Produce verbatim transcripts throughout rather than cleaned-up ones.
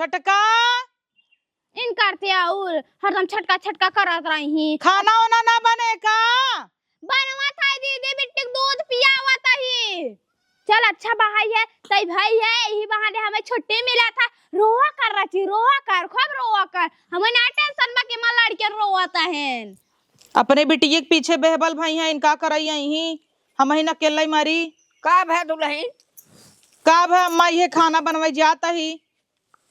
टका। इनकर ते अउर हरदम छटका छटका करत रही। खाना ओना ना बने का? बनवत है दीदी, बिट्टी के दूध पियावत ही। चल अच्छा बहाई है, तई भाई है, यही बहाने हमें छुट्टी मिला था। रोवा कर रची, रोवा कर, खूब रोवा कर। हमें ना टेंशन बा कि माँ लड़के रोवत हैं। अपने बिटिये के पीछे बेहबल भई हैं, इनका करई यही, हम ही न अकेले मरी। का भय दुलहिन? का भय अम्मा, ये खाना बनवाई जात ही।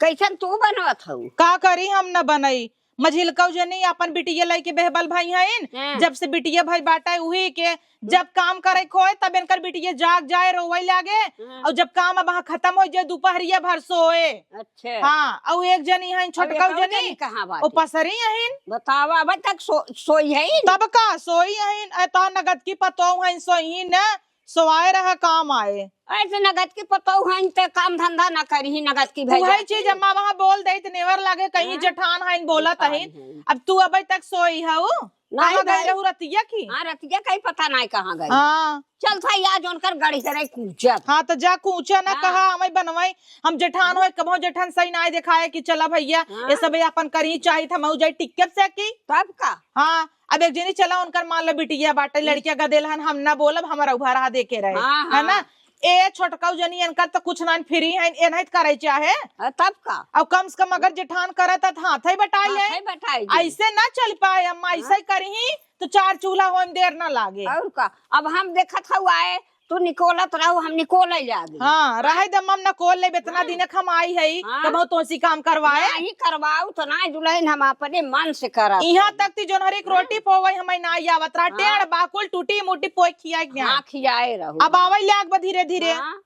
कैसन तू बनवत हऊ? का करी, हम न बनई। मझिलकऊ जनी अपन बिटिया लइके बेहबल भई हइन। हाँ। जब से बिटिया भई बाटे उही के, जब काम करे खोए तब इनकर बिटिया जाग जाए रोवे लागे। हाँ। और जब काम अब खत्म हो जाए दोपहरिया भर सोए। अच्छा। हाँ, और एक जनी हइन अब छोटकऊ एकऊ जनी, जनी कहाँ बाटे? वो पसरी हइन। बतावा, अब तक सो-, सोई हइन? तब का सोई हइन, ए तो नगद की पतोह हइन सोई न। सोआए रहा काम आए। ऐसे नगद की पतोह हइन ते काम धंधा ना करी, नगद की भैया उहे की। चीज अम्मा वहाँ बोल दे त नेवर लागे, कहीं हाँ। जेठान हइन बोलत जेठान हइन। हइन। अब तू अबे तक सोई हऊ? नहीं कहाँ गई भाई। रहू रतिया की? हाँ, रतिया का ही पता नहीं कहाँ गई। हाँ। चल था या जोन कर गड़ी करे कूचब। हाँ, तो जा कूचा ना हाँ। कहा, हमें बनवाई। हम जेठान होए, कबो जेठान सही ना देखाए कि चला भैया, हाँ। ये सब अपन करी चाहित, हम जाई टिकट से की। तब का? हाँ, अब एक जनी चला उनकर मान लो बिटिया बाटे, हम्म। लड़किया गदेल हन, हम ना बोलब, हमारा उभा रहा देखे रहे, हाँ, है ना? हाँ। ए छोटकाऊ जनी इनकर तो कुछ ना फ्री है, ए नहीं करे चाहे। हाँ, तब का? अब कम से कम अगर जेठान करत है तो हाथ ही बटाई ले। हाथ ही बटाई दे। ऐसे ना चल पाए अम्मा, हाँ। ऐसे ही करही तो चार चूल्हा होए में देर ना लागे। और का? अब हम देखत हऊ आए, तू निकोलत रहू, हम निकोले लागी। हाँ, रहे दे, हम निकोल लेब, इतना हाँ। दिन हम आई है, हाँ। कबहू तोसी काम करवाए। नहीं करवाऊ तो नहीं दुलहिन, हम अपने मन से करब। यहाँ तक ती जोनहरी के रोटी हाँ। पोवई हमें ना आवत रहा, हाँ। टेढ़ बाकुल टूटी मुटी पोई खियाई के हाँ, खियाए रहू। अब आवई लाग बा धीरे धीरे। हाँ।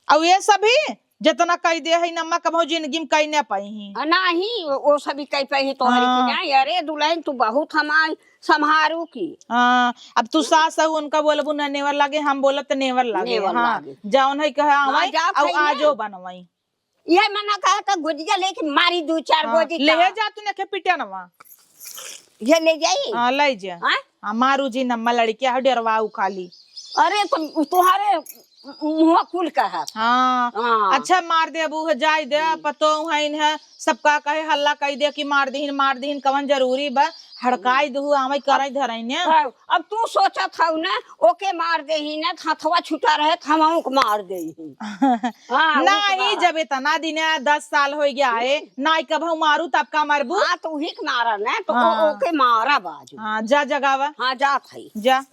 और ये सभी जितना कई दे है नम्मा कबहू जिंदगी में कई ना पाई ही। आ, नहीं, वो, वो सभी कई पाई ही तोहरी हाँ। की नहीं। अरे दुलहिन तू बहुत हमार संभारू की। हाँ, अब तू सास हऊ उनका बोलबू ना नेवर लागे, हम बोलब त नेवर लागे। नेवर हाँ, लागे। जौन है कहे हाँ, आवई, जा और खाई आजो ना। बनवाई। ये मना कहा तो गुजिया लेके मारी दो चार हाँ, गोजी ले का। जा तू नेखे पिटिया नवा। ये ले जाई? हाँ, ले जा। हाँ? हाँ, मारू जी नम्मा लड़किया है, डरवाऊ खाली। अरे, तो तुम्हारे मुँह कुल कहा। हाँ। हाँ। अच्छा, मार दे, अब उहे जाई दे, हम्म। पतोह हईन है, सबका कहे हल्ला कई दे कि मार दीहिन, मार दीहिन, कवन जरूरी बा? हड़काई हम्म। दुहु, आवई करई धरई ने। अब, अब तू सोचत हऊ ना, ओके मार देही ना, हथवा छुटा रहे, त हमहू के मार देही। हाँ, वो तो नहीं, बा। जब इतना दिन है, दस साल हो गया है, हम्म। नाई कबहू मारू, तब का मारबू? हाँ, तो उही के मारा ना, तो ओ-, हाँ। ओके मारा बाजू। हाँ, जा जगावा। हाँ, जात हई। जा।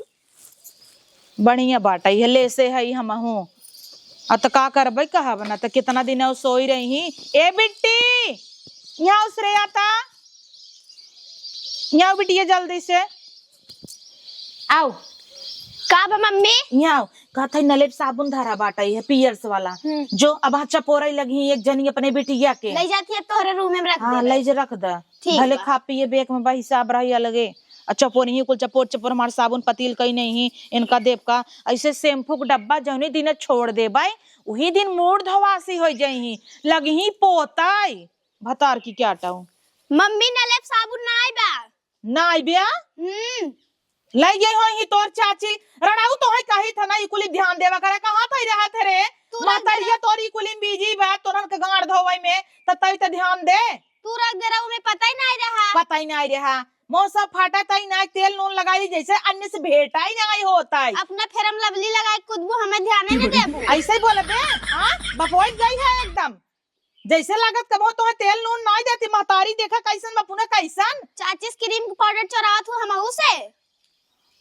बढ़िया बाटा, ये लेसे हई हमहू। आ त का करबै कहब ना, त कितना दिन औ सोई रही ही। ए बिट्टी, यहाँ आओ श्रेया ता। यहाँ आओ बिटिया जल्दी से। आओ। का बा मम्मी? यहाँ आओ। कहत है नलेब साबुन धरा बाटा, ये पियर्स वाला। हम्म। जो अब हाँ चपोरई लगी एक जनी अपने बिटिया के। ले जाती है तोहरे रूम में रख हाँ, दे। ले जा रख द। ठीक भले बा। खा पिए बेक में बा हिसाब रही अलगे। आ चपोरही कुल चपोर चपोर हमार साबुन पतील कई नहीं, इनका देब का? ऐसे शैम्पू के डब्बा जौने दिन छोड़ देबै, उही दिन मूड़ धवासी हो जइही, लगही पोताई। भतार की क्या टाऊ? मम्मी नलेब साबुन ना आइबा। ना आइबा? हम्म। लई गई होइही तोर चाची, रड़ाऊ तोहई कही था ना, ई कुली ध्यान देवा करे, कहाँ थई रहत है रे? तू रख दे महतरिया रे। तोरी कुली में बिजी बा, तोरन के गांड धोवई में, त तई त ध्यान दे। तू रख दे रहू, में पता ही नहीं रहा। पता ही नहीं रहा। मौसा फाटा तई नहीं, तेल नून लगाई जैसे अन्य से भेटा ही नहीं होता है। अपना फेरम लवली लगाई कुदबू, हमें ध्यान ही नहीं देबू। ऐसे ही बोले बे, हाँ? बपोई गई है एकदम। जैसे लागत कबो तोहे तेल नून नाई देती, महतारी देखा कैसन बा पुना कैसन। चाचीस क्रीम के पाउडर चोरावत हो हमहू से।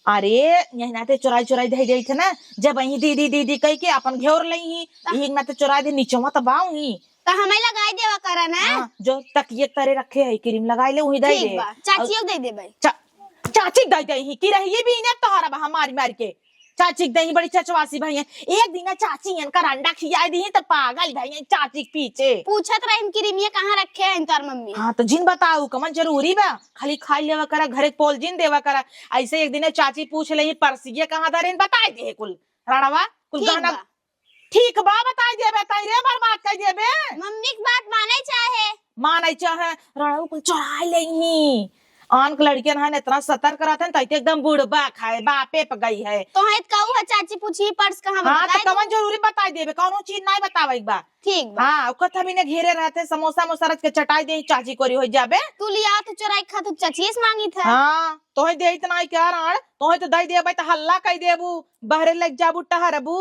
अरे, यही नाते चोराई चोराई धई देई थे ना, जब अहीं दीदी दीदी कह के अपन घेर लई ही, ता- यही नाते चोराई दे नीचवा त बाऊ ही। त हमें लगाई देवा करा ना। हाँ, जो तकिए तरे रखे है क्रीम लगाई ले, वही दई ठीक दे। बा, चाचियो और दे देबै। चा-, चाची दई दई ही, की रही ये भी इन्हें तोहरा बा मारी मारी के। चाची के दही बड़ी चचवासी भई है। एक दिन चाची इनकर अंडा खियाई दी त पागल भई है चाची के पीछे। पूछत रहिन क्रीमिया कहाँ रखे हैं तोर मम्मी। हाँ, तो जिन बताऊ, कमन जरूरी बा? खाली खाई लेवा करा, घरे के पोल जिन देवा करा। ऐसे एक दिन चाची पूछ ले, परसिया कहाँ धरे, बताई दे कुल। रड़वा, कुल ठीक गहना। बा। ठीक बा, बताई देबे, तई रे बर्बाद कर देबे। मम्मी के बात माने चाहे। माने चाहे, रड़ऊ कुल चोराई लेही। आन के लड़कियन हन, इतना सतर्क रहत हन, तैते एकदम बुड़बक है, बापे प गई है। तो है त कहू है चाची पूछी पर्स कहाँ बा, हाँ, बताई तो दो। कवन जरूरी बताई देबे, कौनो चीज नहीं बतावे के बा। ठीक बा। हाँ, ओकर हम इन्हें घेरे रहते, समोसा मोसा रच के चटाई दे, चाची कोरी हो जाबे। तू लिया तो चोराई खा, तू चाची से मांगी था। हाँ, तोहे दे इतना ही क्या राड़, तोहे तो दे देबे तो हल्ला कई देबू, बहरे लग जाबू टहरबू।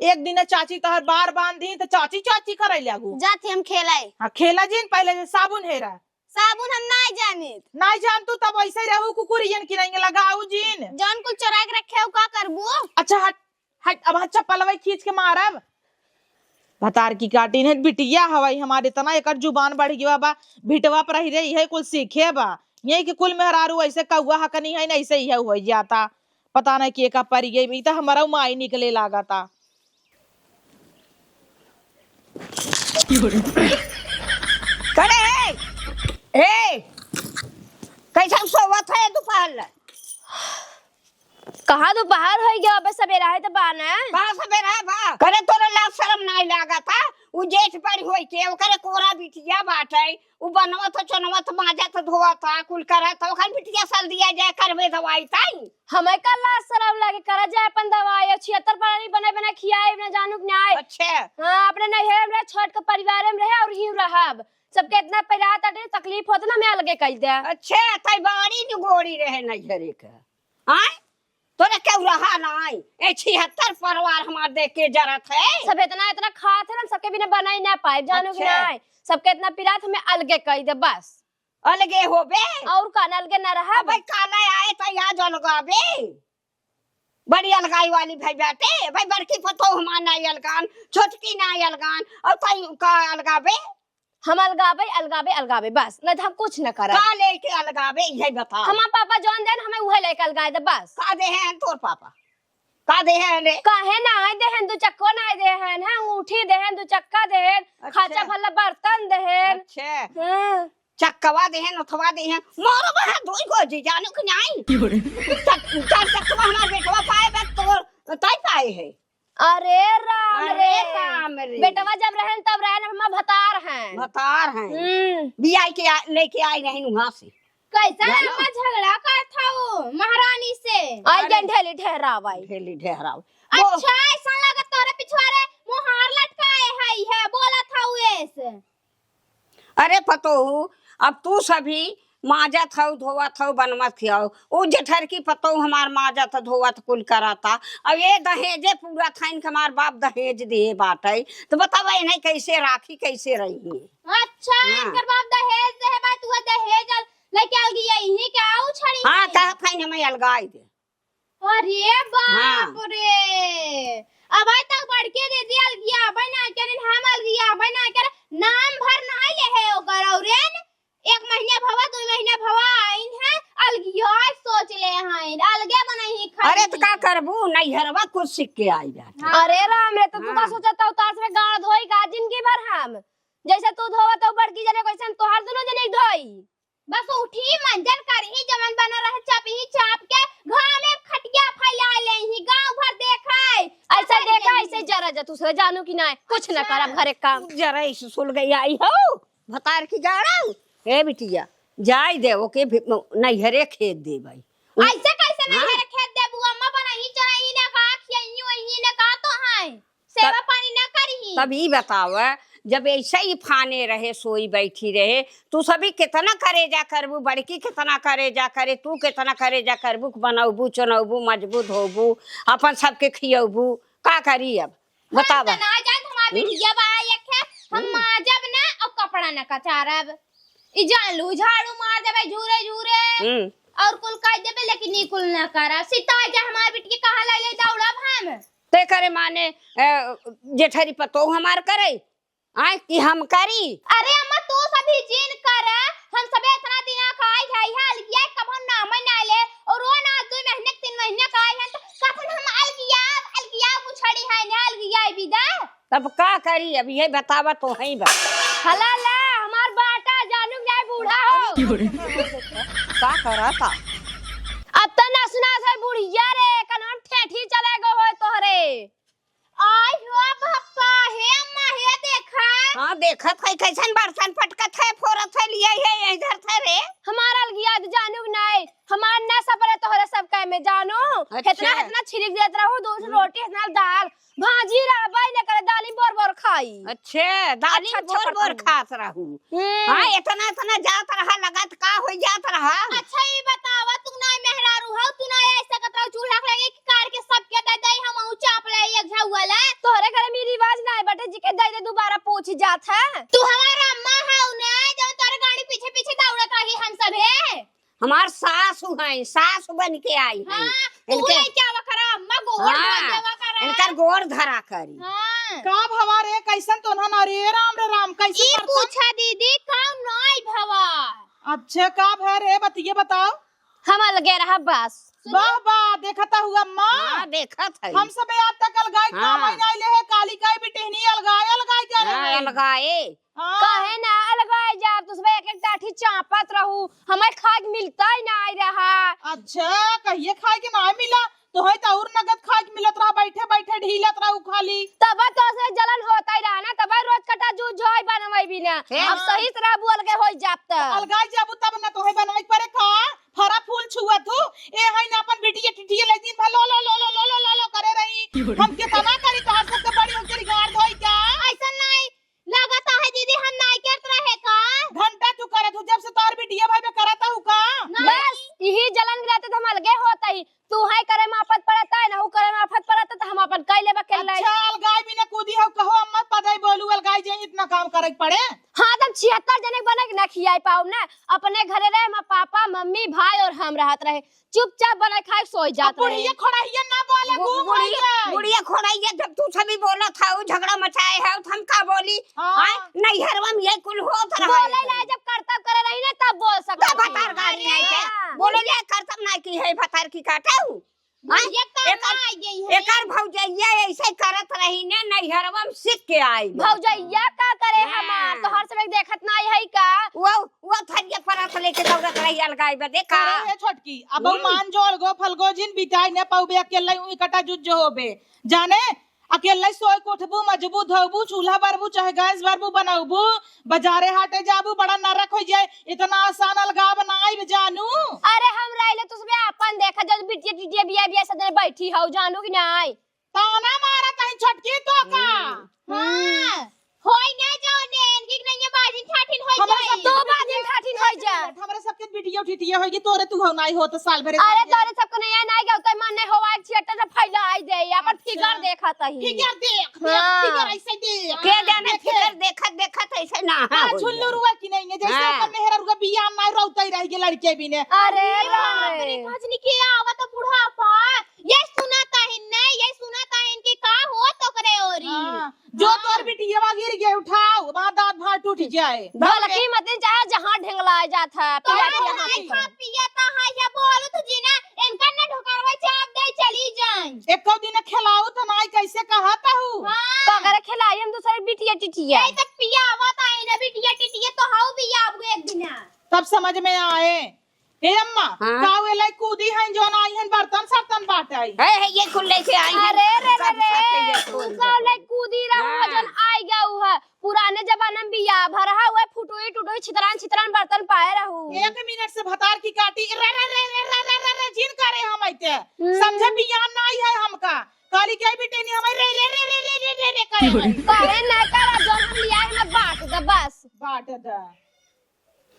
एक दिन चाची तोहर बार बांध दी तो चाची चाची करे लागू। जाती हम खेलाए। हाँ, खेला जिन, पहले से साबुन हेरा। साबुन हम नाई जानित। नाई जान तू तब ऐसे रहू कुकुरियन की नहीं लगाऊ जिन। जौन कुल चोरा के रखे हो का करबू? अच्छा हट, हट, अब चप्पलवा खींच के मारब। भतार की काटिन है, बिटिया हवाई हमारे इतना एकर जुबान बढ़ गया बा, भिटवा पर रही रही है, कुल सीखे बा। यही कि कुल मेहरारू ऐसे कौआ हकनी है, ऐसे ही है, हो जाता। पता नहीं के का परी गई, ई तो हमारा माई निकले लागता। करे हे, हे, कैसे सोवत है दोपहर ले? कहाँ दोपहर होई गया, अबे सबेरा है तो बा ना। कहाँ सबेरा है बा? करे तोरे लाज शरम नाई लागत है? उ जेठ पर होई के, ओकरे कोरा बिटिया बाटे, उ बनवत, चुनवत, माजत, धोवत, कुल करत, ओखन बिटिया सल दिया जाए, करबे दवाई ताई। हमें का लाज शरम लागे, करा जाए अपन दवाई, और छिहत्तर प्राणी बने बने खियाए, ना जानू कि नाई। अच्छा। हाँ, अपने नैहर में रहे, छोट के परिवार में रहे और यूं रहब। सबके इतना पैरा ताटे, तकलीफ होत ना, हमें अलगे कई दे। अच्छा, ताई बड़ी निगोरी रहे नैहरे के। आय? तोरे केहू रहा नाई। ए छिहत्तर परिवार हमार देख के जरत है। सब इतना, इतना खात है, हम सबके बिना बनाई ना पाए, जानू कि अच्छा। नाई? सबके इतना पिरात, हमें अलगे कई दे बस। अलगे होबे? और का, अलगे ना रहब? अबे काले आए तो आज अलगाबे। बड़ी अलगाई वाली भई बाटे। भाई बड़की पतोह हमार नाई अलगान, छोटकी नाई अलगान, और तई का अलगाबे? हम अलगाबे, अलगाबे, अलगाबे, बस, नहीं तो हम कुछ न करब। का लेके अलगाबे, यही बताओ। हमार पापा जौन देन, हमें उहे लेके अलगाए दे, बस। का देहे हैं तोर पापा? का देहे हैं रे? काहे नाई देहेन, दू चक्को नाई देहेन, हैं, अंगूठी देहेन, दू चक्का देहेन, अच्छा। खाचा भला बर्तन देहेन। अच्छा। हाँ। चक्कवा देहेन, उठवा देहेन, मोरो बहा दोई को जी, जानू कि नाई? क्यों रे? चक-, चार चक्कवा हमार बेटवा पाए बा, तोर, तई पाए है। अरे राम अरे रे। राम रे। बेटवा जब रहेन तब रहेन, हमार भतार हैं। भतार हैं। हम्म। बियाई के आ-, लेके आई रहेन वहाँ से। कैसा जानो? अम्मा झगड़ा करत हऊ महारानी से? आई अरे। गन ढेली ढेहराव आई। ढेली ढेहराव। वो अच्छा, ऐसा लागत तोरे पिछवारे मुहार लटकाए हई है, बोलत हऊ ऐसे। अरे पतोहू, अब तू सभी माजत हऊ, धोवत हऊ, बनवत खियाऊ। उ जेठरकी पतोहू हमार माजत, धोवत कुल कराता। अब ये दहेजे पूरा थाइन के हमार बाप दहेज दिए बाटे, तो बतावा इन्हें कैसे राखी, कैसे रही? अच्छा, हाँ। इनकर बाप दहेज दे बा, तू दहेज लेके अलगिया यहीं के आऊ छड़ी हाँ, नहीं। कहत हईन हमें अलगाई दे। अरे बाप हाँ। रे, अब आज तक बड़के दीदी अलगिया बना के, हम अलगिया बना के, नाम भर नहीं ले है ओकर, और एक महीना भवा, दो महीना भवा आइन है, अलगिया सोच ले हैं, अलगे बनाई है खाली। अरे तो का करबू, नैहरवा कुछ सीख के आई बाटे। हाँ। अरे राम रे, तो तू का हाँ। सोचत हऊ, तार से गाड़ धोई का जिंदगी भर हम? जैसे तू धोवत हऊ बड़की जने, वैसे हम तोहार दुनो जने धोई। बस उठी, मंजन करही, जवन बना रहे, चपही चाप के, घाम में खटिया फैला लेही, गाँव भर देखाए। ऐसा देखा, ऐसे जरा जा, तू से जानू कि नाई, कुछ न अच्छा। करब घरे काम। जरा इस सुलगई आई हो, भतार की गाड़ू। ए बिटिया, जाई दे, ओके भी, नैहरे खेद दे भाई। ऐसे कैसे हाँ? नैहरे खेद देबू? अम्मा बनाई, चोराई ना का, खियाई वही ना का तो है। सेवा तब, पानी ना करी। तब ई बताव, जब ऐसे ही फाने रहे, सोई बैठी रहे, तू सभी कितना करेजा करबू, बड़की कितना करेजा करे, तू कितना करेजा करबू, बनौबू, चुनौबू, मजबूत होबू, अपन सबके खियौबू, का करी अब? बतावा। हम त ना जान, हमार हम्म? बिटिया बा एक है, हम हम्म। माजब ना और कपड़ा ना कचारब। ई जान लू, झाड़ू मार देबे झूरे झूरे हम्म। और कुल कर देबे, लेकिन ई कुल ना करब। सिताई जा हमार बिटिया, कहाँ ले ले दौड़ब हम? ते करे माने, अ, जेठरी पतोह हमार करे, आय कि हम करी? अरे अम्मा, तू सभी जिन कर, हम सबे इतना दिना का आई है, यहाँ अलगिया कभो नाम ही ना ले, और वो ना दो महीने, तीन महीने का आई है, तो कथन हम अलगिया, अलगिया बुछड़ी है, ना अलगिया विदा। तब का करी, अब ये बतावा तो है बा। हला ले, हमार बाटा जानू जाए बूढ़ा हो। का करा था? अब तो ना सुना से बुढ़िया रे, कनवा ठेठी चले गो हो तोहरे। आय हो बापा, हे अम्मा, हे देखा। हाँ, देखत है कैसन बर्तन पटकत है, फोरत है, लिया है, यही धरत है रे। हमार अलगिया त जानू कि नाई, हमार ना सपरे तोहरे सब कहे में जानू। अच्छा। हेतना, हेतना छिरिक देत रहू, दो ठो हम्म। रोटी, हेतना दाल, भाजी रहबे न करे, दाली बोर बोर खाई। अच्छे, दाली अच्छा, अच्छा बोर बोर करत रहू। खात रहू। हम्म। हाँ, एतना, एतना जात रहा, लगत का होइ जात रहा। अच्छा, ई बतावा, तू नाई मेहरारू हऊ, तू नाई ऐसे सकत रहू, चूल्हा के लगे कि काढ़ के सबके दे दे, हमहू चाप ले एक झउआ ले। तोहरे घरे में ई रिवाज नाई बाटे, जिके दे दे, दोबारा पूछ जात है। तू हमार अम्मा हऊ ना, जब तोरे गाड़ी पीछे पीछे दौड़त रही हम सभे। हमार सासु हैं, सासु बन के आई हैं। हाँ, तू इनके लइके आवा करा, अम्मा गोड़ हाँ, धोआ देवा करा। इनकर गोड़ धरा करी। हाँ। का भवा रे, कैसन तोन्हन? अरे राम रे राम, कैसे ई बर्तन? पूछा दीदी, का नाई भवा? अच्छा, का भवा रे, बतिये बताओ। हम अलगे रहब बस। वाह, वाह, देखत हऊ अम्मा। हाँ, देखत है। हम सब आज तक अलगाई हाँ। काम आई नाई ले है, काली काई बिटिहनी अलगाए, अलगाए जा रहे हाँ, हैं। अलगाए। हाँ। काहे ना अलगाए जाब? तू सब एक एक टाठी चापत रहू, हमें खाए के मिलता ही नाई रहा। अच्छा, कहिए खाए के नाई मिला? तोहे त और नगद खाए के मिलत रहा, बैठे बैठे ढीलत रहू खाली। तब तो से जलन होता ही रहा ना, तब रोज कटा जूझ होई बनवाई बिना। हे अब माँ। सही तरह बोल के होई जाब त। अलगाए जाबू तब ना तोहे बनवाई पड़े का? फरा फूल छुआ तू, ए है ना अपन बिटिया टिटिया ले दिन भर लो, लो, लो करे रही। हम केतना करी तोहर सबके बड़ी हम तेरी गाड़ धोई का? ऐसा नहीं, लागत है दीदी हम नाई करत रहे का? घंटा तू करत हू, जब से तोहर बिटिया भाई में करत हू का? नहीं। बस, यही जलन के रहते तो हम अलगे होत ही। तू है करे में आफत पड़त है, ना ऊ करे में आफत पड़त है, तो हम अपन कई लेबा के लाई। अच्छा, अलगाई बिना कूदी हऊ, कहो अम्मा पदई बोलू, अलगाई जे इतना काम करे के पड़े। हाँ, तब छिहत्तर जने के बने के ना खियाई पाउब ना। अपने घरे रहे, हम पापा, मम्मी, भाई और हम रहत रहे। चुपचाप बनाए खाए सोई जात अब बुढ़िया रहे। खोड़ाइया ना बोले, गु-, गु-, बुढ़िया, बुढ़िया। बुढ़िया खोड़ाइया, जब तू सभी बोलत हऊ, झगड़ा मचाए हऊ, तो हम का बोली? हाँ। आय, नैहरवा में ये कुल होत रहा बोले है। ना, जब करतब करे रही ना, तब बोल सकत तो भतार है। गाड़ी आई के। हाँ। बोले ले, करतब ना की है, भतार की काटे हऊ। आय, बुढ़िया तो एकर, ना आई गई है। एकर भौजैया ऐसे करत रही ने, नैहरवा में सीख के आई। भौजैया का करे हाँ। हमार, तोहर सब एक देखत ना आई है का? वो, वो थरिया परात लेके दौड़त रही अलगाई बदे का? अरे हे छोटकी, अब हम्म। मान जो अलगो फलगो जिन बिताई ने पाउबे, अकेले उही कटा जुज्जो होबे। जाने, अकेले सोए के उठबू, मजबू, धोबू, चूल्हा बरबू, चाहे गैस बरबू, बनौबू, बाजारे हाटे जाबू, बड़ा नरक होइ जाए। इतना आसान अलगाव नाई जानू। अरे हम रहिले तू सबे आपन देखा, जब बिटिया टिटिया बिया बिया सदने बैठी हऊ, जानू कि नाई? ताना मारत हई छोटकी तो का? हम्म। हाँ। होई ना जाओ ने, इनकी नहीं है बाजिन ठाठिन होई हमरे जाई। सब तो बाजिन ठाठिन होई जा। हमरे सबके बिटिया टिटिया होई, तोरे तू हो नाई हो तो साल भरे अरे साल तोरे सबके नहीं है, नाई गलते मन नहीं होवा, एक छियट्टा से फैला आई दे, अपन अच्छा। फिगर देखत ही। फिगर देख, देख, हाँ। फिगर ऐसे देख। के जाने देखे। फिगर देखत देखत ऐसे ना हाँ, हो झुल्लू जाए। रुआ की नहीं है, जैसे हाँ। अपन मेहरा रुआ बियाह में रोते रह गए लड़के भी ने। अरे अरे बाप रे, राम। कजनी के आवत बुढ़ापा, ये सुनत है ने, ये सुनत है इनके का हो तो करे ओरी। हाँ, जो हाँ। तोर बिटिया गिर गए उठाओ, वहाँ दांत भार टूट जाए। भलकी मतिन चाहे जहाँ ढेंगलाए जात है, तो पिया हम पिया नहीं हाथी। खा पिया तो है, ये बोलो तो जीना, इनका न ढोकरवा चाप दे चली जाए। एको दिन खिलाओ तो नाई कैसे कहत हूँ? हाँ। तो अगर खिलाई हम दूसरे बिटिया टिटिया। नहीं तो पिया आवत है ना बिटिया टिटिया तो हाउ भी आबू एक दिन। तब समझ में आए। हे अम्मा, हाँ। काऊ एलाई कूदी हैं, जौन आई हैं, बर्तन सर्तन बाटई। है, है, ये कुल लेके आई हैं। अरे रे रे सब रे, साथे ये तू कुल काऊ लेके। एलाई कूदी रहू, हाँ। जौन आई गऊ है। पुराने जमाना में बियाह भर है, वह फुटोई टुटोई छितरान छितरान बर्तन पाए रहू। एक मिनट से भतार की काटी, रे रे रे, जिन करे हम आइते। हम्म। समझे बियाह ना आई है हमका। काली के बिटिया हमारे रे रे रे करे है। काहे ना करा, जौन हम लिया है ना बाट द बस। बाट द।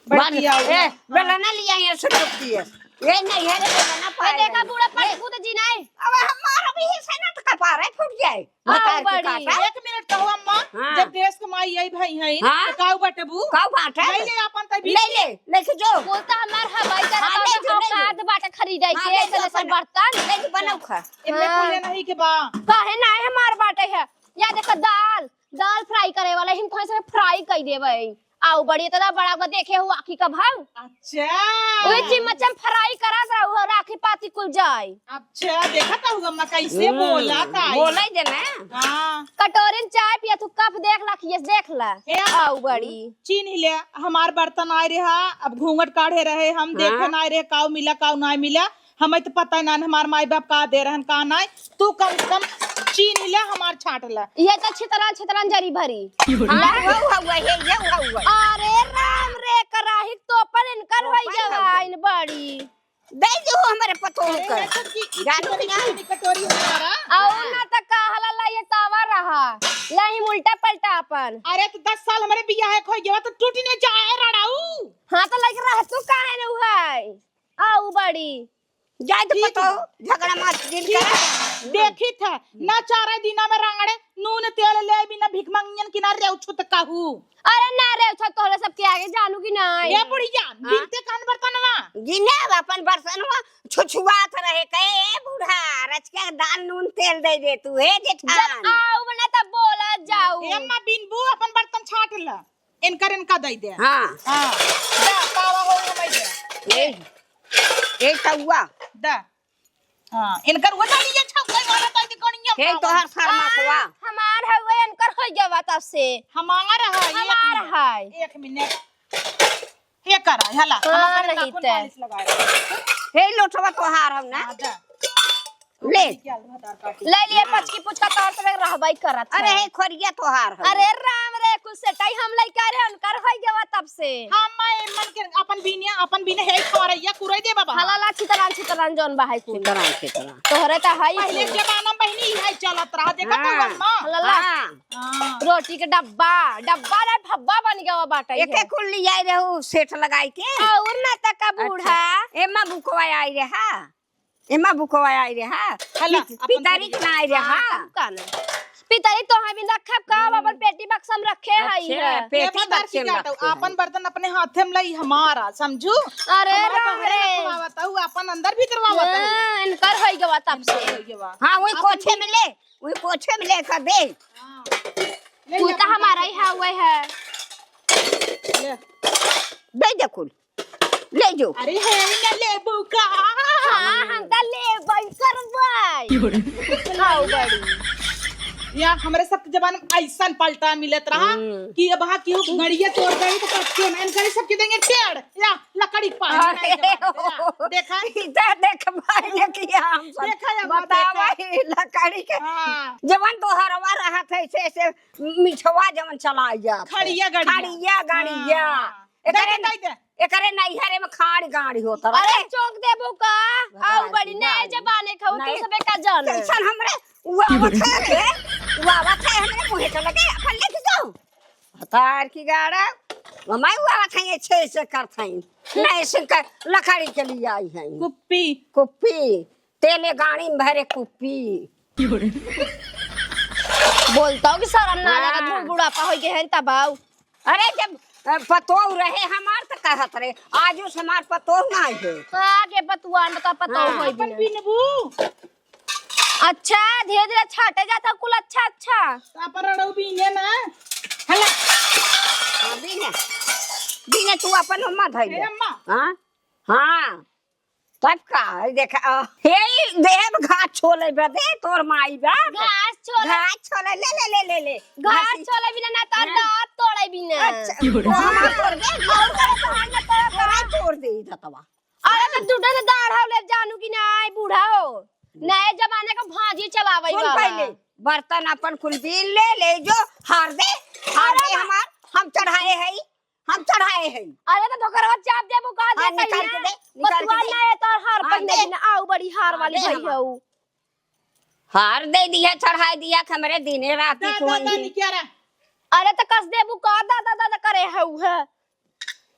बांध, बतियाओ ए, ना। बेलना लिया है, सुटुक दिए। ये नहीं है रे, बेलना ए, पाए देखा, नहीं। बूढ़ा ए, पटकू तो जी नहीं। अब हमारा भी हिस्सा ना तो कपारे फूट जाए। आओ भतार के बड़ी। काटा। एक मिनट कहो अम्मा, हाँ। जब देश के माई आई भाई हैं, हाँ। तो काऊ बटबू? काऊ बाटे? ले ले आपन तबीयत। ले ले, लेके जो। बोलता हमार हवाई जहाज हाँ, ले जो, ले जो। औकात बाटे खरीदे हाँ, के, ले जो ऐसे अपन। बर्तन। ले जो, बनाओ खा। इनमें हाँ। कुल नहीं के बा। काहे ना है हमार बाटे है? या देखो दाल, दाल फ्राई करे वाला, हम कहीं से फ्राई कर देवे। आऊ बड़ी इतना बड़ा को देखे हुआ आखी का भाव। अच्छा। ओए चिम्मच में फ्राई करत रहू हो, राखी पाती कुल जाए। अच्छा, देखत हूँ अम्मा कैसे हम्म, बोला ताई। बोले दे ना। हाँ। कटोरी में चाय पिया तू कप देख ला, खिए देख ला। ए, आऊ बड़ी। चीन्ह ले, हमार बर्तन आए रहा, अब घूंघट काढ़े रहे, हम देखे हाँ। ना रहे, काऊ मिला, काऊ ना मिला, हमें तो पता ना, हमार माई बाप का दे रहन, का नाई। तू कम से कम चीनी ले, हमार छाँट ले। ये तो छितरा छितरा जरी भरी। हाँ, वो हुआ, ये, ये हुआ। अरे राम रे, कराही तो अपन इनकर होई गवा, इन बड़ी। दे दो हमरे पतोह अरे, का। मैं तो की-, जानो की ना। चीनी कटोरी हमारा। और ना तो का हला ला ये तावा रहा। ला ही उल्टा पलटा अपन। अरे, तो दस साल हमरे बियाह के होई गवा, तो टूटी नहीं जाए रड़ाऊ। हाँ, तो लइके रह तू काहे न हुआई? आऊ बड़ी। जाए तो ठीक पतो, बा। झगड़ा मत दिन ठीक करा। बा। देखी था, ना चारे दिना में रांगड़े, नून तेल ले बिना भिखमंगियन किनारे उछुत कहू। अरे ना रे, उछुत तोहरे सबके आगे जानू कि ना? ए बुढ़िया, हाँ? गिनते कान बर्तनवा। गिने अब अपन बर्तनवा छुछुआत रहे, कहे, "ए बूढ़ा, रच के दाल नून तेल दे दे तू, हे जेठान।" जब आऊ बना तब बोला जाऊ। ए अम्मा, बिनबू अपन बर्तन छाट ल। इनकर इनका दई दे। हाँ। हाँ। दा, पावा हो हमाई दे। ए, ए कौआ। दा। हाँ, इनकर वो जानी ये छौका वाला ताई दी कनिया हे पावा। तोहर शर्मा आ, कोआ। हमार हउवे, इनकर होई गवा तब से। हमार है, एक हमार मिनट। है। एक मिनट। ये करा, हला, हाँ, हमारे नहीं नाखून ते। पालिश लगा रहे। हे लोटवा तोहार हम ना। हाँ, दा। ले। ले लिए पचकी पुचका तोर से रहबाई करत अरे है। हे खोरिया तोहार है। अरे राम रे, कुछ सेटाई हम लइका रे, उनकर होई गवा तब से। हाँ, मैं मन के अपन बीनिया, अपन बीने हे खोरैया कुरै दे बाबा। हलाला छितरान छितरान जौन बा है कुल। छितरान छितरान। तोहरे त है पहिले कुल। जमाना में बहिनी इहे चलत रहा, देखत हाँ। हऊ अम्मा? हलाला। हाँ। हाँ। रोटी के डब्बा, डब्बा रे भब्बा बन गवा बाटे एके है। कुल लियाई रहू सेठ लगाई के। और ना त का अच्छा। बूढ़ा। एमा बुकवा आई रहा। एमा बुकवा आई रे, हाँ। हला, पि-, अपन पितरी के ना आई रे, हाँ, हाँ। तब का ना। पितरी तो हम रखब का, हम हम्म। अपन पेटी बक्सा में रखे हई अच्छा, है। पेटी ये बक्सा में रखे हई। आपन बर्तन अपने हाथे में लाई हमारा, समझू? अरे हमारा राम बाहरे रे। रखवावत हऊ, आपन अंदर भीतर वावत हऊ। हाँ, इनकर होई गवा तब से। इनकर होई गवा। हाँ, वही अपन कोठे में ले, वही कोठे में ले कर दे। हाँ। ले तू ले तो अपन हमारा ही कोठे में। है, वही है। ले। दे दे कुल। ले जो। अरे हे न लेबू का? हाँ, हम त लेबै करबै। आओ बड़ी। या हमरे सब के जमाना में ऐसन पलटा मिलत रहा हम्म। कि अब हाँ केहू गड़िया तोड़ देही तो कच्चे ना, इनकरे सबके देंगे टेढ़। या लकड़ी पानी अरे नहीं जमाना में, या। हो। देखा? इधर देख भाई ने किया हम सब। देखा या मत बतावा देखा? ही लकड़ी के। हाँ। जवन दोहरवा रहत है, से, से मिठवा जवन चला जा। खड़िया गड़िया। खड़िया गड़िया। हाँ। एकरे दे दे, दे दे। एकरे नैहरे में खाड़ गाड़ी होत रहे। अरे चौंक देबू का? बतार आओ बड़ी की नए गाड़ी। जमाने का हो, तू नए सबे का जाने। कैसन हमरे उआवत है रे? उआवत है हमरे मुँहे के लगे, अपन लेके जाओ। बतार की गाड़ा, हमारे उआवत है, ये छे से करत हैं। नए से कर, लकड़ी के लिए आई हैं। कुप्पी। कुप्पी। तेले गाड़ी में भरे कुप्पी। बोलता हूँ कि शर्म ना लगा, हाँ। बूढ़-, बुढ़ापा हो गए हैं तब आओ। अरे जब, अ, पतोह रहे हमार त कहत रहे, आज उस हमार पतोह ना है। हाँ, के पतुआ न का पतोह हाँ। होई अपन बिना। बिनबू। अच्छा, धीरे धीरे छाटे जाता कुल अच्छा अच्छा। त अपन रड़ऊ बीने ना। हला। हाँ, बीने। बीने तू अपन अम्मा धइले। ए अम्मा। हाँ? हाँ। तब का, ई देखा, अ, हे, ई देब घास छोले बदे, तोर माई बा। घास छोले। घास छोले, ले, ले, ले, ले, ले। घास घास छोले बिना ना, तोर हाँ। दाँत तोड़े बिना। अच्छा, तो हमार तोड़ दे, और करे तो हम ना तोड़, तोड़ दे ई दतवा। अरे, तो टूटे से दाढ़ हो ले, जानू कि ना, आई बूढ़ा हो। नए जमाने का भाजी चलावे सुन वाला। पहले, बर्तन अपन कुल बीन ले, ले जो, हार दे, हार अरे दे बा- हमार, हम चढ़ाए हई। हम चढ़ाए हई। अरे तो धोकरवा चाप देबू का हाँ, दे निकाल के कहिया? दे, निकाल के पतुआ दे। ना है तो हार हाँ, पहने दे। दिन आऊ बड़ी हार हाँ, वाली दे भई हमार। हऊ। हार दे दिया, चढ़ाए दिया कि हमरे दिने राती दा, दा, दा, कोई निकिया रे। अरे तो कस देबू का दादा दादा करे हऊ है।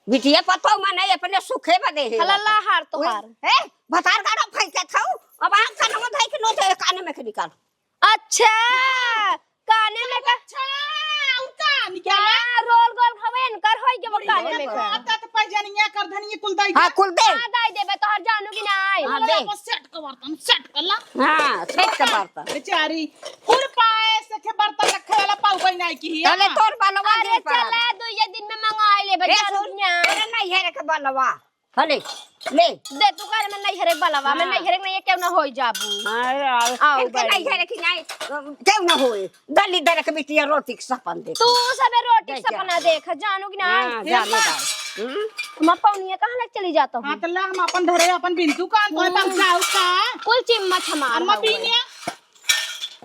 बिटिया पतो मने अपने सुखे बदे है। हला ला हार तो हार। ए, भतार गाड़ा फेंक के खाऊ। अब आँख कान में धई के नोच काने में के निकाल। अच्छा, हाँ। काने में का अच्छा, और का निकाले? हाँ, रोल गोल खवे इनकर होई के वो बुढ़िया काने में का। आता तो पैजनिया कर धनिया कुल दई हाँ, दे। कुल दे। हाँ, दई देबे, तोहर जानू कि नाई। हाँ, दे। सेट के बर्तन, सेट कर ला। हाँ, सेट के बर्तन। बेचारी, कुल पाए से के बर्तन रखे वाला पाऊ बहिनाई की ही, तले हाँ। तोर बलवा अरे, दे पड़ा। चला, दो ये दिन में मंगाई लेबे, ए, जानू सुन, कि नाई। अरे, नहीं है रे के बलवा। हले, ले। दे तू कर में नैहरे बलवा, में हाँ। नैहरे में ये क्यों ना होई जाबू? हाँ, आओ, आओ इनके बड़ी। नैहरे की नहीं, क्यों ना होए? दलिद्दर के बिटिया रोटी के सपन देखे। तू सबे रोटी के देख सपना जा। देख, जानू कि नहीं? हाँ, हे जाने माँ। दाई। हम्म? हमार पौनिया कहाँ लग चली जाता हूँ? हाँ, तो ला हम अपन धरे, अपन बिंदु का, तो हम्म। तब जाऊ का? कुल चिम्मच हमार अम्मा हउवे। पीनिया।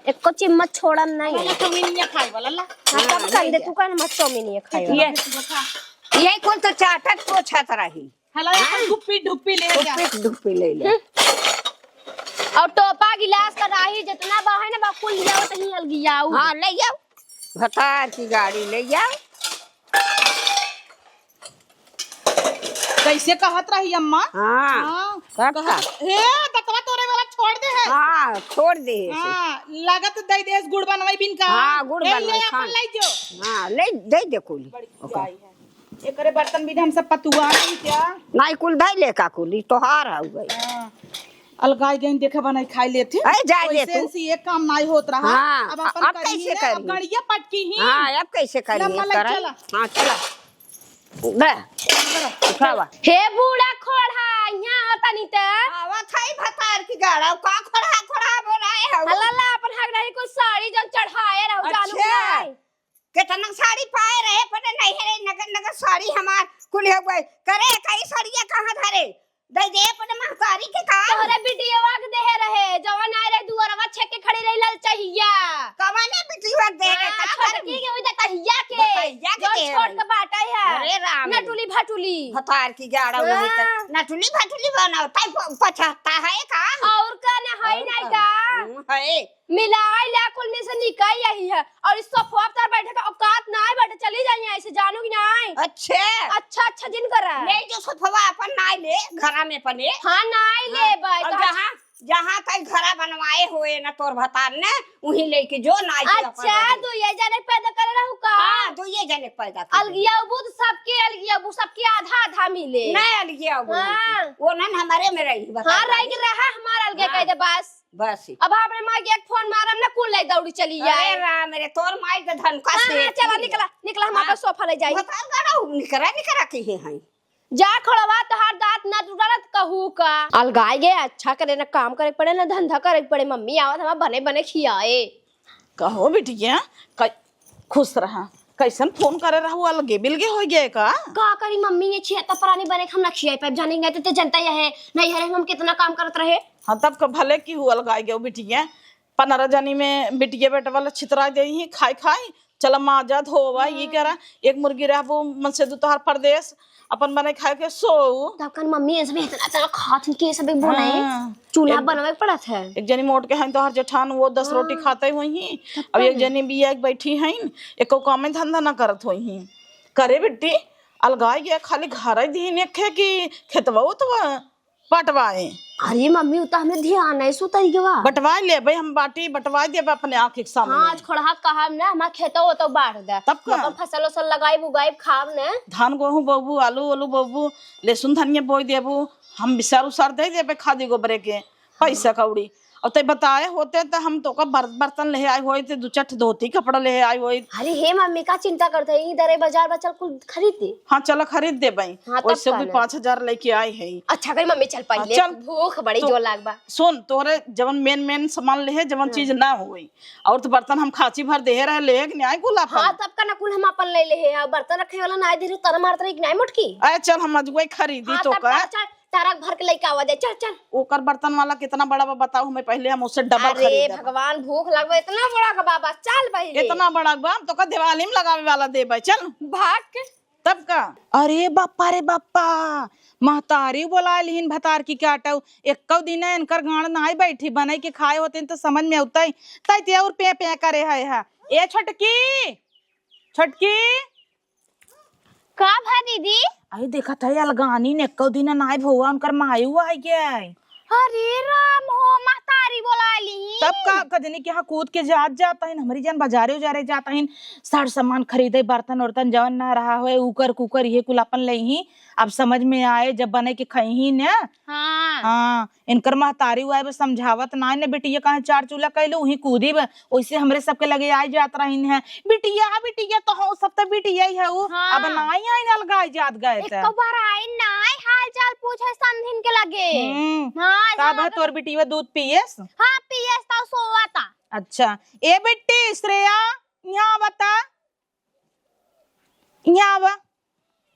एको चिम्मच छोड़न नहीं। वाला चाउमीन ये खाए वाला ला। हाँ, तब हाँ, कंदे ले तू जा। कहन मत चाउमीन ये खाए ये, वाला। ये कुल तो चाटत पोछत रही। हला, हाँ? अपन ढुप्पी, ढुप्पी ले जा। ढुप्पी, ढुप्पी ले ले। हम्म। और टोपा, गिलास, कढ़ाई जितना बा है ना, बा कुल ले आओ, तहीं अलगियाऊ। हाँ, ले जाओ। भतार की गाड़ी ले जाओ। कैसे कहत रही अम्मा? हाँ। हाँ। तब कहत, का? हे, दतवा तोरे वाला छोड़ दे है। हाँ, छोड़ दे है। हाँ, लागत दे देस गुड़ बनवाई बिन का। हाँ, गुड़ ए, ले बनवाई अपन खान। ले जो। हाँ, ले, दे दे कुली। बड़ी ओके। खियाई है। एकरे बर्तन भी हम सब पतुआ नहीं क्या? नाई कुल धई ले का कुली, तोहार हउ गई। हाँ। अलगाई गई देखे बनाई खाई लेते। अरे, जाए दे वैसे तू। से ये काम नाई होत रहा। हाँ, अब अपन अब करी कैसे है, अब करी? गड़िया पटकी ही। हाँ, अब कैसे करी लम्मा है, लग करा? चला। हाँ, चला। दे। उठावा। हे बूढ़ा खोड़ा, यहाँ आ तनी त। आवत है भतार की गाड़ा, का खोड़ा, खोड़ा बोलाए हउ? हला ला, अपन हग रही कुछ साड़ी जन चढ़ाए रहू, जानू अच्छा। कि नाई? केतना साड़ी पाए रहे, अपने नैहरे नगर नगर साड़ी हमार कुल हो गए। करे कई साड़िया कहाँ धरे? दे दे अपने महतारी के का? तोहरे बिटियवा के देहे रहे, जवन आए रहे दुअरवा छेक के खड़ी रही ललचहिया। कवने बिटियवा के देहे रहे? हाँ, का छोटकी करे? के हुई दतहिया के। दतहिया के जवन देहे छोट रहे। के बाटे है। अरे राम। नटुली भटुली। भतार की गाड़ा वही त। हाँ। नटुली भटुली बनाओ, ताई प-, पछाता है का? और का ना है और नहीं का? का? हम्म, है। मिलाई ला कुल में से निकाई यही है। और इस सोफवा पर बैठे का औकात नाई बाटे, चली जाई यहाँ से, जानू कि नाई? अच्छे। अच्छा, अच्छा जिन करा। ले जो सोफवा अपन नाई ले, घरा में अपने। हाँ, नाई हाँ, ले बाई, और तो जहाँ, जहाँ तक घरा बनवाए हुए ना तोर भतार ने, वहीं लेके जो नाई के अपन अच्छा, रहे। दुइये जने पैदा करे रहू का? हाँ, दुइये जने पैदा करे। अलगिया अबू तो सबके अलगिया अबू, सबके आधा आधा मिले। नहीं अलगिया अबू हाँ। नहीं। वो नन हमारे में रही, बता हाँ, रही। रही के रहा हमारा अलगे हाँ। कह दे बस। बस। अब अपने माई के एक फोन मारम ना, कुल ले दौड़ी चली अरे जाए। राम रे, तोर माई के धन का हाँ, से हाँ, चला की निकला, निकला, हम हाँ। आपन सोफा ले जाई। बताओ, गाड़ा निकरा, निकरा के ही हैं। जा खोड़वा, तोहार दांत ना टूटल त कहू का। अलगाए गए, अच्छा करे ना, काम करे पड़े ना, धंधा करे पड़े। मम्मी आवत हमार बने बने खियाए। कहो बिटिया, क-, खुश रहा। कैसन फोन करे रहू, अलगे बिलगे हो गए का? का करी मम्मी, ये छिहत्तर प्राणी बने के हम ना खियाई पाइब, जाने गए तो जनता यह है, नहीं हरे हम कितना काम करत रहे। हाँ, तब का भले की हुआ अलगाई गयो बिटिया, पन्द्रह जनी में बिटिया बेटा वाला छितरा दे ही, खाई खाई, चला माजा धोवा, ई हाँ। करा, एक मुर्गी रहबू, मन से दू तोहार परदेस, अपन बने खाए के सोऊ। तब कन मम्मी ऐसे भी इतना, इतना खात ही के ऐसे भी बोले। हाँ। चूल्हा एक, बनवे के पड़त है। एक जनी मोट के हैं तोहार जेठान, वो दस रोटी हाँ। खाते हुई ही। तब अब एक कन? जनी बिया के बैठी हैं, एको काम में धंधा ना करत हुई ही। करे बिट्टी, अलगाई गया खाली घर ही दीन एक है कि खेतवा उतवा पटवाए। अरे मम्मी, उ त हमें ध्यान है, सुतई गवा। बटवाए लेबे हम बाटी, बटवाए देबे अपने आँख के सामने। हाँ, आज खोड़हा कहब ना, हमार खेतो ओतो बाढ़ दे। तब का? अपन फसल उसल लगाइब, उगाइब, खाब ने। धान, गेहूं बोबू, आलू, आलू बोबू, लहसुन, धनिया बोई देबू, हम बिसार उसार दे देबे खादी गोबरे के, पैसा हाँ। कौड़ी। और ते बताए होते त हम तोका बर-, बर्तन ले आए होइत, दू चार ठे धोती कपड़ा ले आए होइत। अरे हे मम्मी, का चिंता करत है? इधर है बाजार बा, चल कुल खरीद दे। हाँ, चला खरीद देबे। हाँ, तब वैसे का भी ना। पाँच हजार लेके आए है। अच्छा करी मम्मी, चल हाँ, पहिले, चल। भूख बड़ी तो जोर लाग बा। सुन, तोहरे जवन मेन मेन सामान ले है, जवन हाँ। चीज ना होई, और तो बर्तन हम खांची भर देहे रहे, ले है कि नहीं कुल अपन? हाँ, तब का ना कुल हम अपन ले ले है, और बर्तन रखे वाला ना दे रहे, तर मारत रही कि नहीं मोटकी? अरे चल, हम अजुए खरीदी हाँ, तो तब का? का, चल, ट्रक भर के लेके आवा जाए, चल, चल। ओकर बर्तन वाला कितना बड़ा बा बताओ हमें, पहले हम उससे डबल अरे खरीदब। भगवान, भूख लगबा, इतना बड़ा का बाबा, चल पहले। इतना बड़ा बा, हम तोका दिवाली में लगावे वाला देबे, चल। भाग के। तब का? अरे बापा रे बापा, महतारी बोलाए लिहिन भतार की काटऊ, एक्को दिन इनकर गांड नाई बैठी, बनई के खाए होते तो समझ में अउतई, तई ते और पे पे करे है, है। ए छोटकी, छोटकी। का भा दीदी? आई देखत है अलगानी ने एक्को दिन नाई भौवा उनकर मायू आई गए। अरे राम हो, महतारी बोला ली। तब का कजनी के यहाँ कूद के जात जात हइन, हमरी जन बाजारे उजारे जात हइन, सर सामान खरीदे, बर्तन उर्तन जवन ना रहा होए, उकर कुकर ये कुल अपन ले ही। अब समझ में आए जब बने के खइही ने। हाँ। हाँ, इनकर महतारी हुआ है, बस समझावत ना ने बिटिया, काहे चार चूल्हा कैलू, वहीं कूदी बा। ओइसे हमरे सबके लगे आई जात रहिन है, "बिटिया, बिटिया," तो हो, सब तो बिटिया ही है उ। हाँ। अब नाई आइन अलगाई जात गए त। एको बार आइन नाई, हाल चाल पूछे समधिन के लगे। हम्म। हाँ, का ऐसा बा, तोर बिटिया दूध पियस? हाँ, पियस तो सोवा ता। अच्छा, ए बिट्टी, श्रेया, यहाँ बता, यहाँ आवा।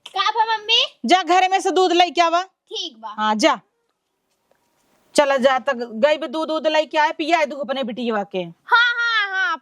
का बा मम्मी? जा घरे में से दूध लेके आवा। ठीक बा। हाँ, जा। चला जा, तक गई बे दूध, दूध लेके आए, पिया है दूध अपने बिटिया के। हाँ,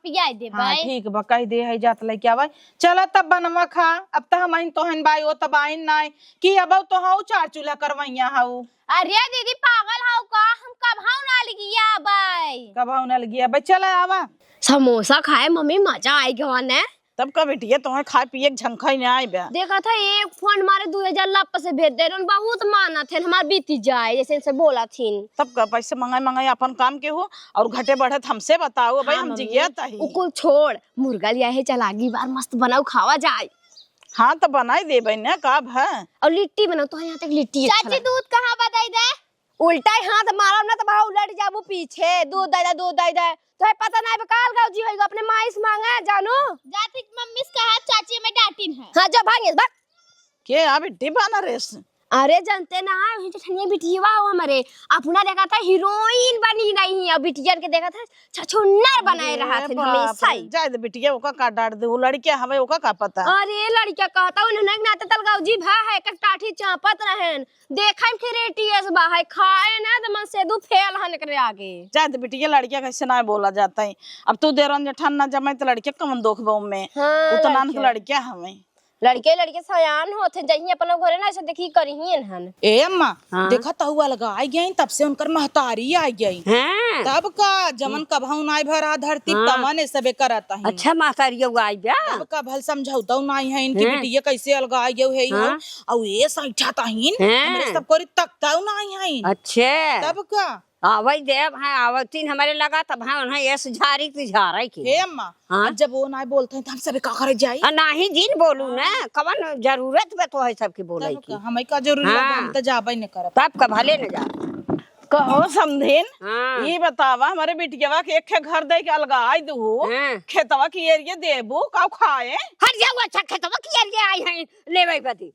पियाई देबे। हाँ, ठीक बा, कह दे है जात लेके आवे। चला तब बनवा खा, अब त हमहिन तोहन बाई, ओ तब आइन नाई कि अब तो हऊ चार चूल्हा करवैया हऊ। अरे दीदी, पागल हऊ का? हम कबहू ना लगिया बाई। कबहू ना लगिया बाई, चला आवा। समोसा खाए मम्मी, मजा आई गवा ने। तब का बिटिया, तोहे खाए पिए के झंखई ना आइबे। देखत है, एक फोन मारे दू हजार लप से भेज दे रहन, बहुत मानत है, हमार बीती जाए, जैसे इनसे बोलत हिन। तब का पैसे मंगाई मंगाई अपन काम के हो, और घटे बढ़े त हमसे बताओ, भाई हाँ, हम मम्मी। जियत ही। उ कुल छोड़, मुर्गा लिया है, चल आगी बार मस्त बनाऊ, खावा जाए। हाँ, तो बनाई देबे न, का भा? और लिट्टी बनाओ, तो यहाँ तक लिट्टी अच्छा चाची, लगे। दूध कहाँ बा, दे दे। उल्टा ही हाथ मारब ना, तो बड़ा उलट जाबू पीछे। दूध दे दे, दूध दे दे। तोहे पता नाई बा, काल गाँव जी होइगा, अपने माई से मांगे, जानू। जाती मम्मी से कहा, चाची हमें डांटिन है। हाँ, जो भाग इस बार। के आ बिट्टी बना रेस? अरे, जानते ना, वही जेठनिया बिटिया हो हमारे, अपना देखा था हीरोइन बनी रही है, और बिटियन के देखा था छछुन्नर बनाए अरे रहा थे बाप हमेशा रे, ही। जाए दे बिटिया, ओका का डांट दे, वो लड़किया हवे, ओका का पता। अरे, लड़किया कहता, उन्हें नाते तलगाव जी भा है, एक टाठी चापत रहन, देखन फिर एटीएस बा है, खाए ना त मन से दू फेल हन एकरे आगे। जाए दे बिटिया, लड़किया कैसे ना बोला जाता है। अब तू देरन जेठान ना जमाई त लड़किया कमन दोख बा उनमें। हाँ, उतना न लड़किया। लड़किया हवे। लड़के, लड़के सयान होत हैं, जहीं अपना घरे ना ऐसे देखी करिहिन हन। ए अम्मा, हाँ। देखा त हऊ अलगाई गई, तब से उनकर महतारी आई गई। हाँ। तब का, जमन हम्म। कबहू नाई भरा धरती, हाँ। तमन ए सबे करत ही। अच्छा, महतारी आई बा? तब का, भल समझौतऊ नाई है इनकी हाँ। बिटिया कैसे अलगाई गई है, हाँ। और ये सैठा तहीन, हाँ। हमरे सब कोरी तकतऊ नाई है। अच्छा। तब का, आवै देब, हाँ, आवतिन हमरे लगा, तब हाँ, उन्हें यस झारी ती झारै की। हे अम्मा, हाँ? अब जब वो नाई बोलते हैं, तो हम सबे का करे जाई? आ, नाही जिन बोलू ना, हाँ। कवन जरूरत बा तोहे सबके बोलै तब की? का, हमें का जरूरी बा, हाँ। हम तो जाबै न करब। तब का भले न जा। कहो समधिन, हाँ। ई बतावा, हमरे बिटियवा के एक घर दे के अलगाई दू, हाँ। खेतवा की एरिया देबू, का खाए? हट जाऊ, अच्छा, खेतवा की एरिया आई हैं, लेबै बदी।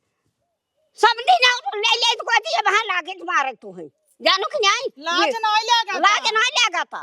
समधी ना ले ले तो कहती है, वहाँ लागे तो मारे तू है। जानू कि नहीं? लाज ये नाई लागत। लाज नाई लागत।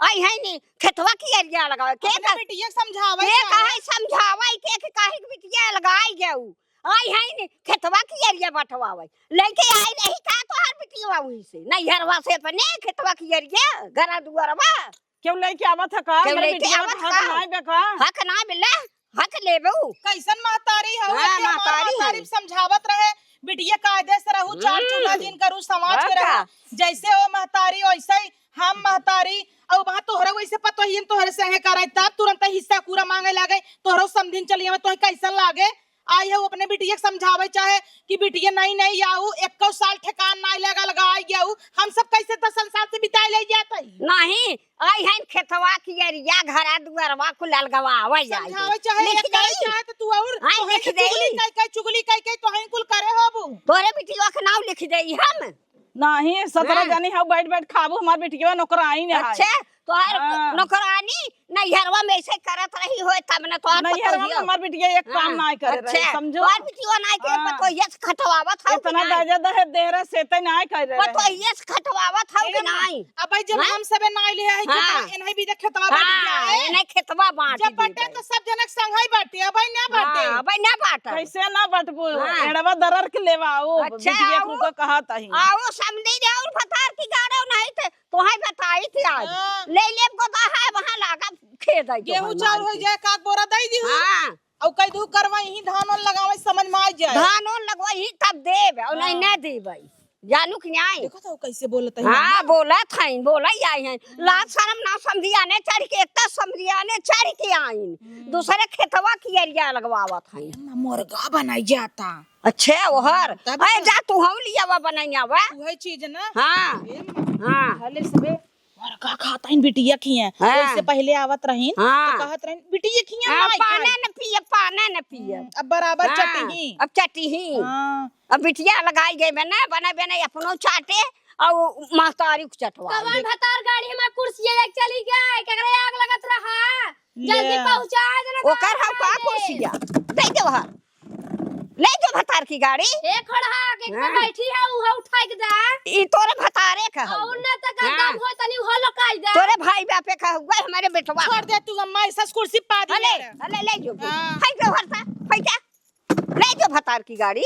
आई है नी, खेतवा की एरिया लगावे। के अपने कह-, बिटिया के समझावे के के है। कहे समझावे के, के काहे के बिटिया लगाई गऊ। आई है नी, खेतवा की एरिया बंटवावे। लेके आई रही का तोहार बिटिया वही से? नैहरवा से अपने खेतवा की एरिया, घरा दुआरवा। क्यों लेके आवत है का? क्यों हमरे लेके बिटिया आवत का हक का? नाई बे का? हक नाई मिले, हक लेबू। कैसन महतारी हऊ, हाँ, एके हमार महतारी महतारी है। समझावत रहे, बिटिया कायदे से रहू, चार हम्म। चूल्हा जिन करू, समाज और के का? रहू। जैसे वो महतारी, वैसे ही हम महतारी। और वहाँ तोहरे वैसे पतोहियन तोहरे से है करे, तब तुरंत हिस्सा पूरा मांगे लागे, तोहरो समधिन चली आवे, तोहे कैसन लागे? आई है वो अपने बिटिया के समझावे चाहे कि बिटिया नहीं, नहीं आऊ, एको साल ठेकान नाई लगा, लगा आई गऊ, हम सब कैसे दस साल से बिताए ले जात हई? नहीं, आई है खेतवा की एरिया, घरा दुआरवा कुल अलगवावे आई। समझावे चाहे लिख एक करे देई। चाहे तो तू और हाँ, तोहे लिख के देई। चुगली कई, कई चुगली कई, कई तोहे कुल करे होबू। तोरे बिटिया के नाम लिख देई हम। नहीं, सतरह हाँ। जनी हऊ, बैठ बैठ खाबू, हमार बिटिया नौकरानी है। अच्छा, तोहार हाँ। नौकरानी नैहरवा में ऐसे करत रही होए, तब न तोहार नैहरवा में पतोहिया। हमार बिटिया एक काम हाँ। नाई करे रहे, अच्छा, समझो। तोहार बिटिया नाई करे, हाँ। पतोहिया से खटवावत हऊ कि इतना नाई? दाजा दहेज दे रहे, से ते नाई करे रहे। पतोहिया से खटवावत हऊ कि ए, नाई? अब भाई जब हाँ? हम सबे नाई ले आई हाँ। खेतवा, एनही भी देख खेतवा बैठ हाँ, गया है। एनही खेतवा बांट जब दी बटे गई। तो सब जनक संग ही बाटे, अब भाई ना बाटे। हाँ, अब भाई ना बाटे। कैसे ना बटबू? हाँ। एड़वा दरर के लेवा, ओ अच्छा, बिटिया आओ। कुल का कहा ताही। आओ, समधी दे और भतार की गाड़ो नहीं थे, तोहे बताई थी आज। हाँ। ले लेब को तो है, वहाँ लागा खेत है जो गेहूं हमार चाउर हो मार के। जाए, का बोरा दई दी हूँ। हाँ। और कई दू करवा यही धान वान लगावे, समझ में आ जाए। धान वान लगवा ही तब देब, और नहीं हाँ। ना देब। जानू कि नहीं? देखो तो कैसे बोलत है हाँ, अम्मा। बोलत है, बोला ही आई है। लाज शर्म ना समधियाने चढ़ के, एक तो समधियाने चढ़ के आइन। हम्म। दूसरे खेतवा की एरिया लगवावत है। अम्मा, मुर्गा बनाई जाता। अच्छे, ओहर। तब ए, का? जा तू हऊ लियावा, बनाई आवा। उहे चीज ना। हाँ। ए, हाँ। भले सबे मुर्गा खाता इन बिटिया खिया। हाँ। ओइसे पहले आवत रहीन, हाँ। तो कहत रहीन, "बिटिया खिया हाँ, नाई पाने खाई।" न पिए, पाने न पिए। हम्म, अब बराबर हाँ, चटिही। अब चटिही। हाँ। अब बिटिया लगाई गई बने, बने, बने अपनो चाटे, और महतारी को चटवा कवन दे। भतार गाड़ी हमार कुर्सिया लेके चली गए, केकरे आग लगत रहा। जल्दी ले। पहुंचा देना ओकर गाड़ी हम का हमारे। कुर्सिया? दे दे वहाँ। ले जो भतार की गाड़ी। ए खड़ा के हाँ। बैठी है, उहे उठाई के दे। ई तोरे भतारे का हऊ। और ना तो हाँ। गंदा हो तनी उहे लकाई दे। तोरे भाई बापे का हुआ हमारे बेटवा। छोड़ दे तू अम्मा, ऐसा कुर्सी पा दी अले, यार। अले ले जो। हाँ। फेंक दे घर से, फेंक दे। ले जो भतार की गाड़ी,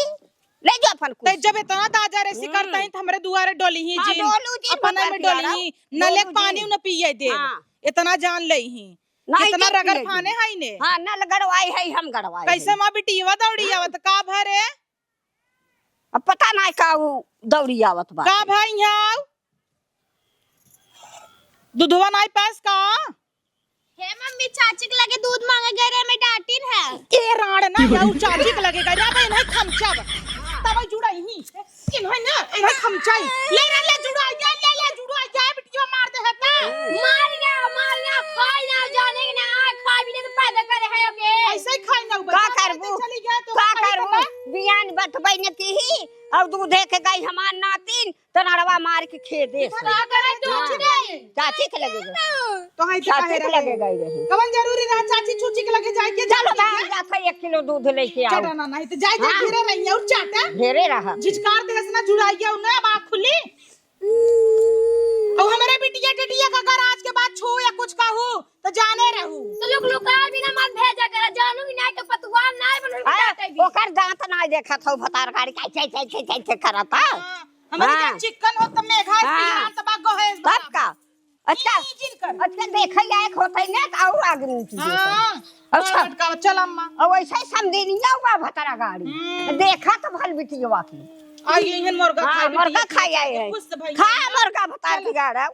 ले जो अपन ते कुर्सी। जब इतना दाजा रेसी हम्म। करता है तो हमरे दुआरे डोली ही हाँ, जी। डोलू जी, अपना भतार में की गाड़ी। डोली ही, न ले डोलू पानी जी। न पिए दे। हाँ। इतना जान ले ही। नहीं कितना जीत रगड़ लेगी। फाने है ने। हाँ, ना गड़वाई है, हम गड़वाई कैसे है। माँ बिटिया दौड़ी हाँ। आवत का भरे? अब पता नहीं का उ दौड़ी आवत बा। का भाई यहाँ आओ। दूधवा नहीं पास का? हे मम्मी, चाची के लगे दूध मांगे गए रहे, मैं डांटिन है। ए राड़ ना, या उ चाची के लगे गए रहे, भाई नहीं खमचा बा। तब जुड़ा ही। इन्हें ना, इन्हें खमचाई। ले रे, ले जुड़ा, या, ले, ले जुड़ा, या बिटिया मार दे है ता। मार ना, मार ना, खाई ना, जाने के ना, आ खाई भी नहीं तो पैदा करे है ओके। ऐसे ही खाई ना ऊपर। का करबू? चली गया तो का करबू? बियान बतबई न की ही, और दूधे के गई हमार नातिन, तनड़वा मार के खेदे से। का करे तू हाँ। नहीं? चाची के लगे गए। तो है तो चाची कहे के रहे। लगे गए रहे। कवन जरूरी रहा चाची चूची के लगे जाए के चलो जाए के? बाहर जाके एक किलो दूध लेके आओ। चलो ना, नहीं तो जाए जाए हाँ। घेरे रही और चाटा। घेरे रहा। झिझकार देस ना जुड़ाइया उन्हें अब आँख खुली। और हमारे बिटिया टिटिया का अगर आज के बाद छू या कुछ कहू तो जाने रहू। तो लोग लुका भी ना मत भेजा करा, जानू भी नहीं तो पतवार नहीं बनल अरे, जाते भी। ओकर दांत नहीं देखत हो भतार गाड़ी कैसे कैसे कैसे करता। हाँ। हमरे हाँ। यहाँ चिकन हो त मेघा हाँ। पिहान त बा गहेस तब बराबर। का? अच्छा, ई जिन कर। अच्छा, देखे लायक होते ना त और आगे नीचे देते। हाँ। अच्छा। और लटकावा, चल अम्मा। और वैसे ही समझे नहीं हुआ भतरा गाड़ी। हम्म। देखा तो भल बिटिया की। आ ये इहन मुर्गा हाँ, खाए मुर्गा बिटिया खाए आए हैं। खुश तो भई। खा मुर्गा भतार चल। की गाड़ा।